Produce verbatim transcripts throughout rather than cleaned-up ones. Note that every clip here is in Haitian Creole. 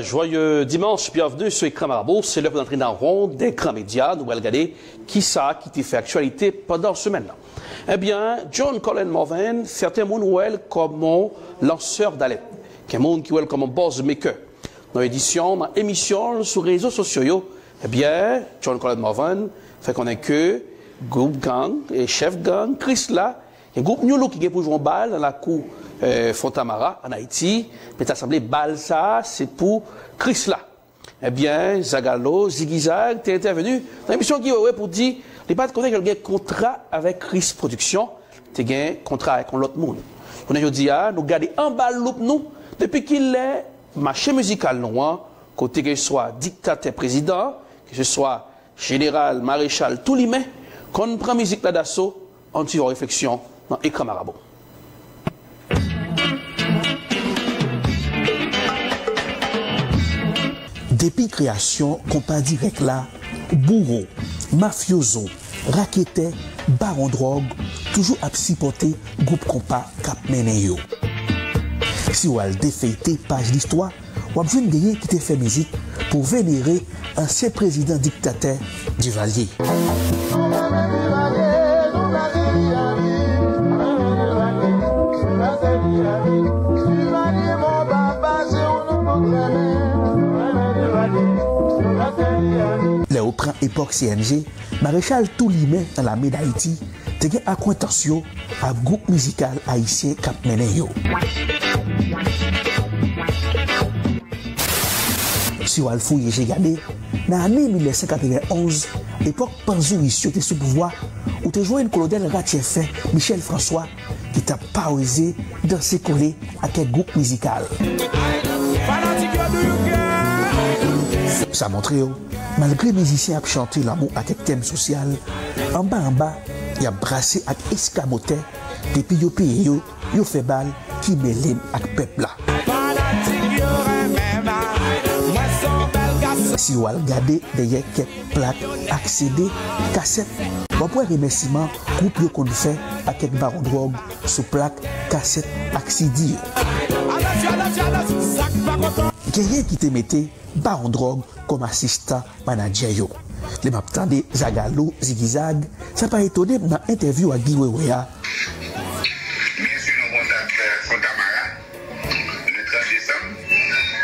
Joyeux dimanche, bienvenue sur Écran Marabou. C'est l'heure pour entrer dans la ronde des grands médias. Nou pral gade kisa ki te fè aktyalite pandan semèn nan. Ebyen, John Colin Morvan, sèten moun wè l kòm yon lansè dalèt. Gen moun ki wè l kòm yon buzz maker. Nan edisyon, nan emisyon l sou rezo sosyo yo, ebyen, John Colin Morvan fè konnen ke gwoup gang e chèf gang Krisla, gen gwoup New Look ki gen pou jwe yon bal nan lakou, eh, Fontamara, ann Ayiti, men ta sanble bal sa a, se pou Krisla. Ebyen, Zagalo, Zigizag, te entèveni nan emisyon Guy Wewe pou di li pa t konnen ke l gen kontra avèk Chris Production, te gen kontra avèk yon lòt moun. Jounen jodi a, nou gade anba loup nou, depi kilè mache mizikal nou an, kote ke swa diktatè prezidan, ke se swa jeneral, marechal toulimen, konn pran mizik la daso, ann swiv yon refleksyon nan Ekran Marabou. Depi kreyasyon konpa dirèk la, bouro, mafyozo, raketè, bawon dwòg toujou ap sipòte gwoup konpa k ap mennen yo. Si w al defeyte paj listwa, w ap jwenn genyen ki te fè mizik pou venere ansyen prezidan diktatè Divalye. Lè ou pran epòk C N G, Marechal Toulimen nan lame Dayiti te gen akwentans yo ak gwoup mizikal ayisyen k ap mennen yo. Si w al fouye je gade, nan ane mil nèf san katrevenn onz, epòk panzouyis yo te sou pouvwa, ou te jwenn kolonèl ratyèfen Michel François ki t ap paweze, danse kole ak kèk gwoup mizikal. Sa montre w, malgre mizisyen ap chante lanmou ak kèk tèm sosyal, anba anba, y ap brase ak eskamotè, depi yo peye yo, yo fè bal ki mele n ak pèp la. Si w al gade dèyè kèk plak ak C D, kasèt, w ap wè remèsiman gwoup yo konn fè ak kèk bawon dwòg sou plak, kasèt ak C D yo. Genyen ki te mete bawon dwòg kòm asistan manadjè yo. Lè m ap tande Zagalo, Zigizag, sa pa etone m nan entèvyou ak Guy Wewe a. Byen si nou kontak, eh, Fontamara le trant desanm,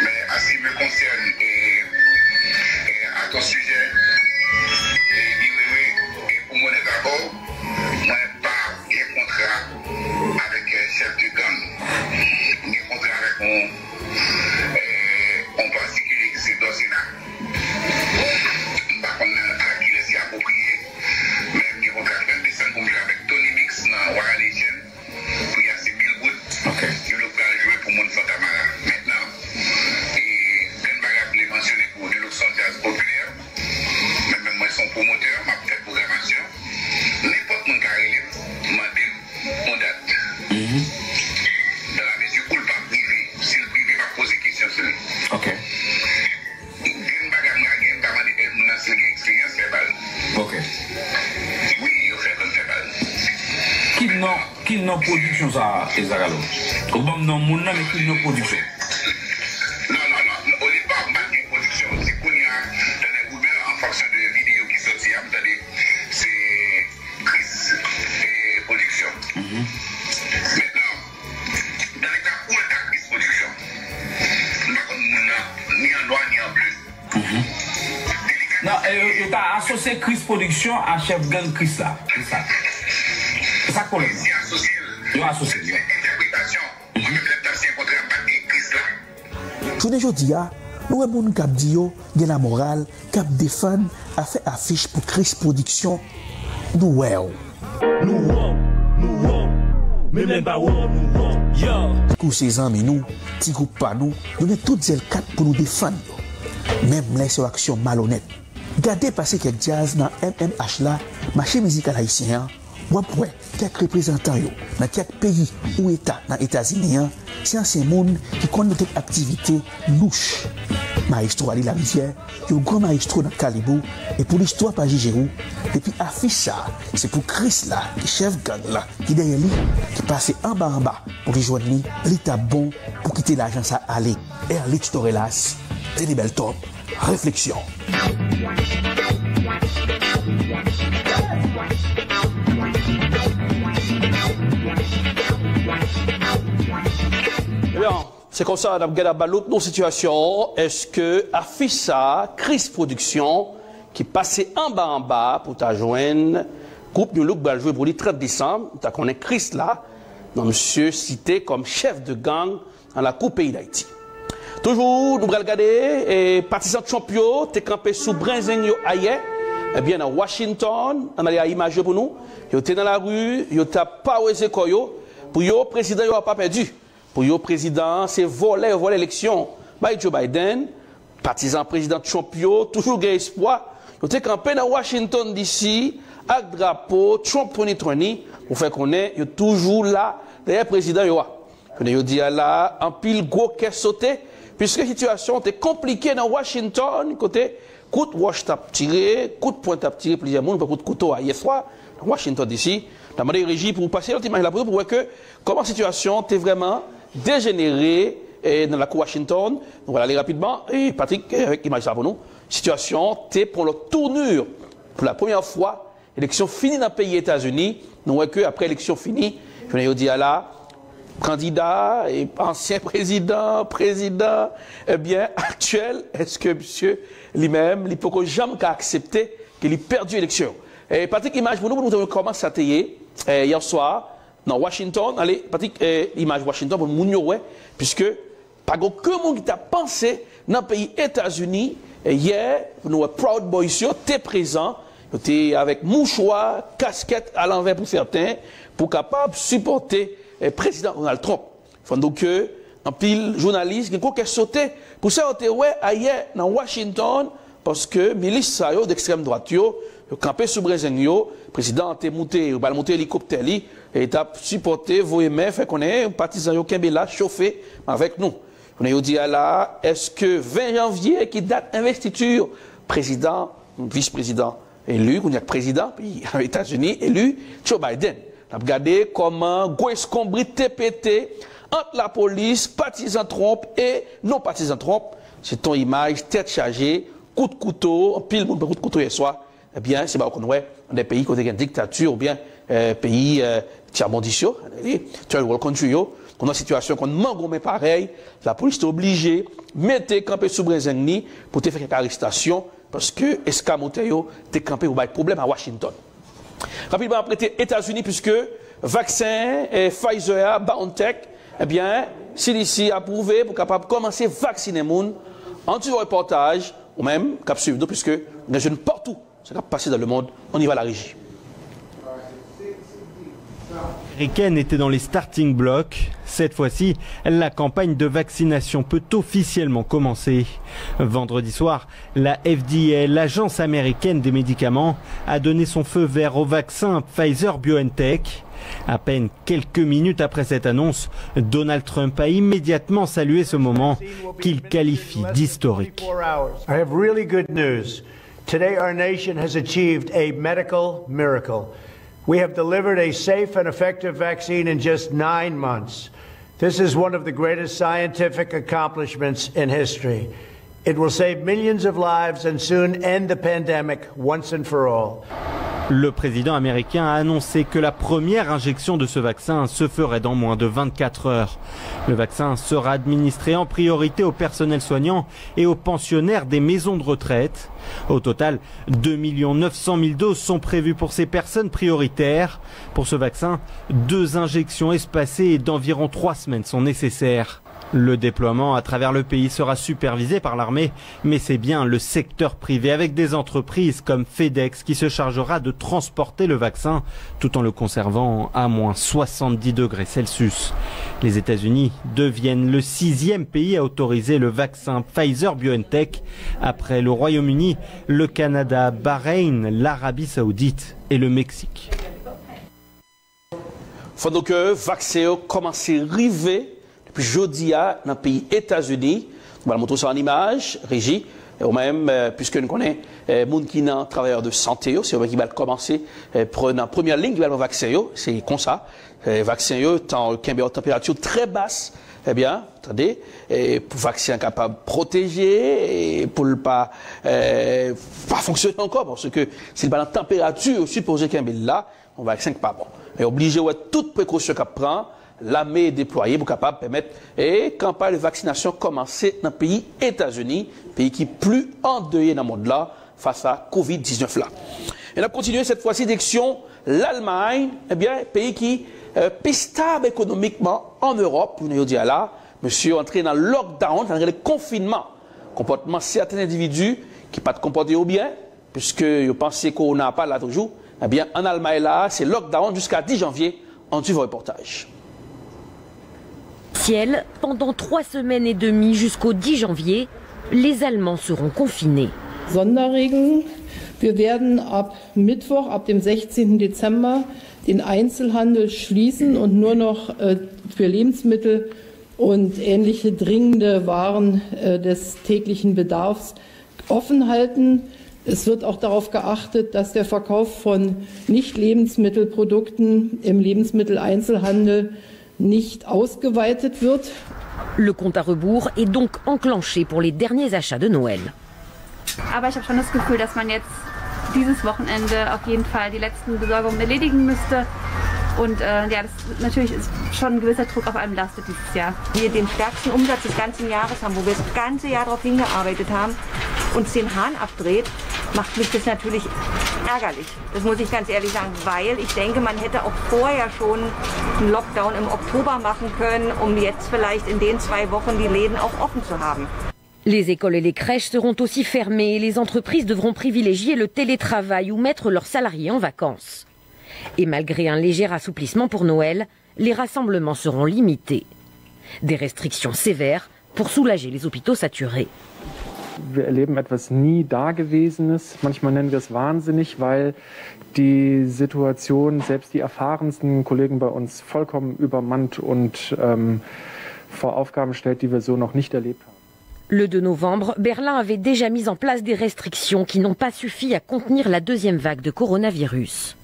mais en ce qui me concerne, eh, eh, à ton sujet, eh, Guy Wewe, eh, pou m onèt avè w, mwen pa gen kontra avèk, eh, chèf de gang. M gen kontra avèk yon, eh, yon patikilye ki se Dòsena. M pa konn a kilès li apwopriye, men m gen kontra trant desanm pou m jwe avèk Tony Mix nan Wild Nation. Pri a se mil goud. Ok. New Look pral jwe pou moun Fontamara. Mentnan, e, grenn bagay m vle mansyone pou New Look se yon djaz popilè. Men menm mwen se yon pwomotè, m ap fè pwogramasyon. Nenpòt moun ka rele m, mande m yon dat. Mhm. Dans la mesure où l pa prive, si l prive, m ap poze kesyon sou li. Ok. Grenn bagay mwen a gen, m ta mande èd moun nan si l gen eksperyans fè bal. Ok. Wi, yo fè konn fè bal. Ki non, ki non pwodiksyon sa a, Zagalo? Ou ban m non moun nan, men ki non pwodiksyon? Non, non, non. Odepa, m pa t gen pwodiksyon. Se kounye a, nan lè goumen, an fonksyon de videyo ki sòti a, m tande se Chris, eh, Production. Mhm. Mentnan, nan leta ou l ta Chris Production, m pa konn moun nan, ni an nwa, ni an ble. Mhm. Delikat. Non, eh, yo, yo ta asosye Chris Production a chèf gang Chris la. Se sa. Se sa k pwoblèm nan. Se asosye l. Yo asosye l, yo. Se entèpretasyon. Mwen menm lè m t ap siyen kontra, m pa t gen Chris la. Jounen jodi a, nou wè moun k ap di yo gen lamoral, k ap defann afè afich pou Chris Production. Nou wè w. Nou wè w, nou wè w. Menm lè n pa wè w, nou wè w. Yo. Kou se zanmi nou, ti gwoup pa nou, nou gen tout zèl kat pou nou defann yo. Menm lè se yon aksyon malonèt. Gade pase kèk djaz nan M M H la, mache mizikal ayisyen an, w ap wè kèk reprezantan yo nan kèk peyi ou eta nan Etazini an, se ansyen moun ki konn gen kèk aktivite louch. Mayestwo Ali Larivière, yon gran mayestwo nan kalib ou, e pou listwa pa jije ou, depi afich sa a, se pou Chris la, ki chèf gang la, ki dèyè li, ki pase anba anba pou li jwenn li, li t ap bon pou kite lajan sa ale. Erlich Torelas, Daily Bell Top, refleksyon. Ebyen, se konsa n ap gade ap ba lòt nou sitiyasyon. Èske afich sa a, Chris Production, ki pase anba anba pou ta jwenn gwoup New Look pral jwe pou li trant desanm, ou ta konnen Chris la, non, misye site kòm chèf de gang nan lakou peyi Dayiti. Toujou, nou pral gade, e, patizan Trump yo te kanpe sou brenzeng yo ayè, ebyen, nan Washington, ann ale a imaj yo pou nou. Yo te nan lari, yo t ap paweze kò yo pou yo prezidan yo a pa pèdi. Pou yo, prezidan an se vòlè, yo vòlè eleksyon bay Joe Biden. Patizan prezidan Trump yo toujou gen espwa. Yo te kanpe nan Washington D C ak drapo Trump twenty twenty pou fè konnen yo toujou la dèyè prezidan yo a. Kounye jodi a la, anpil gwo kè sote, piske sitiyasyon te konplike nan Washington, kote kout wòch t ap tire, kout pwen t ap tire plizyè moun, pran kout kouto a yè swa, nan Washington D C. N a mande reji pou pase lòt imaj la pou nou, pou wè ke kòman sitiyasyon te vrèman dejenere, e, nan lakou Washington. Nou pral ale rapidman, e, Patrick, e, avèk imaj sa pou nou. Sitiyasyon te pran lòt tournure. Pou la premyè fwa, eleksyon fini nan peyi Etazini. Nou wè ke apre eleksyon fini, jounen jodi a la, kandida, e, ansyen prezidan, prezidan, ebyen, aktyèl, èske misye li menm, li poko janm ka aksepte ke li pèdi eleksyon? E, Patrick, imaj pou nou, pou nou montre nou kòman sa te ye, e, yè swa, nan Washington. Ale, Patrick, e, imaj Washington pou moun yo wè, piske pa gen okenn moun ki t ap panse nan peyi Etazini, e, yè, pou nou wè Proud Boys yo te prezan, yo te avèk mouchwa, kaskèt alanvè pou sèten, pou kapab sipòte, e, prezidan Donald Trump. Fò n di w ke anpil jounalis gen gwo kè sote pou sa yo te wè ayè nan Washington, paske milis sa yo, dekstrèm dwat yo, yo kanpe sou brenzeng yo. Prezidan an te moute, yo pral moute elikoptè li, e t ap sipòte, voye men, fè konnen patizan yo kenbe la, chofe, m avèk nou. Kounye jodi a la, èske ven janvye ki dat envestiti prezidan, vis prezidan eli, kounye a k prezidan peyi Etazini eli, Joe Biden. N ap gade kòman gwo eskonbrit te pete ant lapolis, patizan Trump e non patizan Trump. Se t on imaj tèt chaje, kout kouto, anpil moun pran kout kouto yè swa. Ebyen, se ba w konn wè, nan de peyi kote gen diktati oubyen, e, peyi, e, tyabondis yo, third world country yo, konn nan sitiyasyon konn mangonmen parèy, lapolis te oblije mete kanpe sou brenzeng li pou te fè kèk arestasyon, paske eskamotè yo te kanpe pou bay pwoblèm a Washington. Rapidman, ap rete Etazini, piske vaksen, e, Pfizer a, BioNTech, ebyen, C D C apwouve pou kapab kòmanse vaksinen moun. Ann swiv yon repòtaj, ou menm k ap swiv nou, piske n ap jwenn patou sa k ap pase dans le monde. On y va, la régie. Américaine était dans les starting blocks. Cette fois-ci, la campagne de vaccination peut officiellement commencer. Vendredi soir, la F D A, l'Agence américaine des médicaments, a donné son feu vert au vaccin Pfizer-BioNTech. À peine quelques minutes après cette annonce, Donald Trump a immédiatement salué ce moment qu'il qualifie d'historique. I have really good news. Today, our nation has achieved a medical miracle. We have delivered a safe and effective vaccine in just nine months. This is one of the greatest scientific accomplishments in history. It will save millions of lives and soon end the pandemic once and for all. Le président américain a annoncé que la première injection de ce vaccin se ferait dans moins de vingt-quatre heures. Le vaccin sera administré en priorité au personnel soignant et aux pensionnaires des maisons de retraite. Au total, deux millions neuf cent mille doses sont prévues pour ces personnes prioritaires. Pour ce vaccin, deux injections espacées d'environ trois semaines sont nécessaires. Le déploiement à travers le pays sera supervisé par l'armée, mais c'est bien le secteur privé avec des entreprises comme FedEx qui se chargera de transporter le vaccin tout en le conservant à moins soixante-dix degrés Celsius. Les États-Unis deviennent le sixième pays à autoriser le vaccin Pfizer-BioNTech après le Royaume-Uni, le Canada, Bahreïn, l'Arabie Saoudite et le Mexique. Fò n di w ke vaksen yo kòmanse rive depi jodi a nan peyi Etazini. Nou pral montre w sa an imaj, Reji. E ou menm, e, piske n konnen, e, moun ki nan travayè de sante yo, se yo menm ki pral kòmanse, e, pre-, nan premyè liy ki pral pran vaksen yo, se konsa. E, vaksen yo, tan, kenbe yon tanperati trè bas, Ebyen, tande, e pou vaksen an kapab pwoteje, e pou l pa, e, pa fonksyone ankò, paske si l pa nan tanperati yo sipoze kenbe l la, yon vaksen k pa bon. Men oblije wè tout prekosyon k ap pran, lame deplwaye pou kapab pèmèt, e, kanpay de vaksinasyon kòmanse nan peyi Etazini, peyi ki pli andeye nan mond la, fas a kovid diznèf la. E n ap kontinye sèt fwa si direksyon Lalmay, ebyen, peyi ki, e, pi stab ekonomikman an Ewòp, jounen jodi a la, mesye yo antre nan lockdown, sa n rele konfinman. Konpòtman sèten endividi ki pa t konpòte yo byen, piske yo panse kowona a pa la toujou, ebyen, an Almay la, se lockdown jiska dis janvye, ann swiv yon repòtaj. Ciel, pendant trois semaines et demie jusqu'au dix janvier, les Allemands seront confinés. Sonderregeln. Wir werden ab Mittwoch, ab dem sechzehnten Dezember, den Einzelhandel schließen und nur noch äh, für Lebensmittel und ähnliche dringende Waren äh, des täglichen Bedarfs offen halten. Es wird auch darauf geachtet, dass der Verkauf von Nicht-Lebensmittelprodukten im Lebensmitteleinzelhandel nicht ausgeweitet wird. Le compte à rebours est donc enclenché pour les derniers achats de Noël. Aber ich habe schon das Gefühl, dass man jetzt dieses Wochenende auf jeden Fall die letzten Besorgungen erledigen müsste. Und äh, ja, das natürlich ist schon ein gewisser Druck auf einem lastet dieses Jahr. Wir den stärksten Umsatz des ganzen Jahres haben, wo wir das ganze Jahr darauf hingearbeitet haben, uns den Hahn abdreht, macht mich das natürlich ärgerlich. Das muss ich ganz ehrlich sagen, weil ich denke, man hätte auch vorher schon einen Lockdown im Oktober machen können, um jetzt vielleicht in den zwei Wochen die Läden auch offen zu haben. Les écoles et les crèches seront aussi fermées et les entreprises devront privilégier le télétravail ou mettre leurs salariés en vacances. Et malgré un léger assouplissement pour Noël, les rassemblements seront limités. Des restrictions sévères pour soulager les hôpitaux saturés. Wir erleben etwas nie Dagewesenes. Manchmal nennen wir es wahnsinnig, weil die Situation selbst die erfahrensten Kollegen bei uns vollkommen übermannt und ähm, vor Aufgaben stellt, die wir so noch nicht erlebt haben. Le deux novembre, Berlin avait déjà mis en place des restrictions qui n'ont pas suffi à contenir la deuxième vague de coronavirus.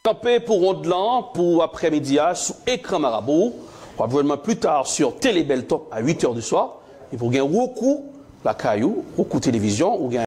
Kanpe pou wonn lan pou aprèmidi a sou ekran Marabou. W ap jwenn mwen pli ta sur Télé Bel Top a uit è de swa. Epi w gen Roku lakay ou, Roku televizyon, ou gen